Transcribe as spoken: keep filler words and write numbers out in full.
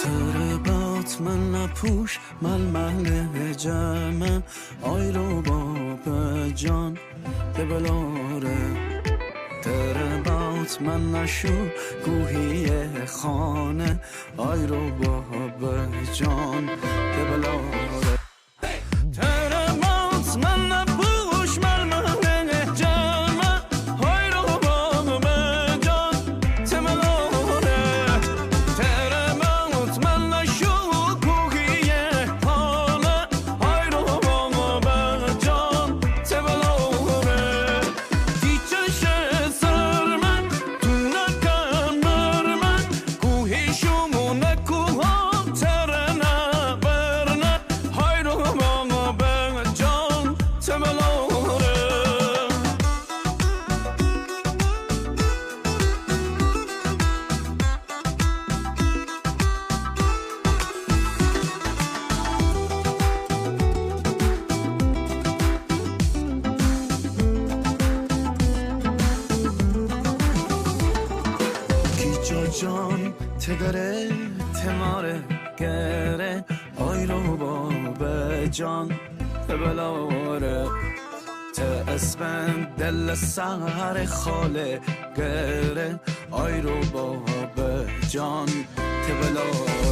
Terebat me nepûş, melmele ceme, ayro babecan, te belore. Terebat me neşû, kuhiye xane, ayro babecan, te belore. Terebat me nepûş, melmele ceme, hayro babecan, te belore. Terebat me neşû, kuhiye xane, hayro babecan, te belore. Ti çeşe ser me, tu neke mer me, ku hêşû ne ku ha terene berne, hayro bana be can temelore. Kîço can te gere, te mare gere, ayro babe can te belore. Te esbend delle sare xale gere, ayro babe can te belore.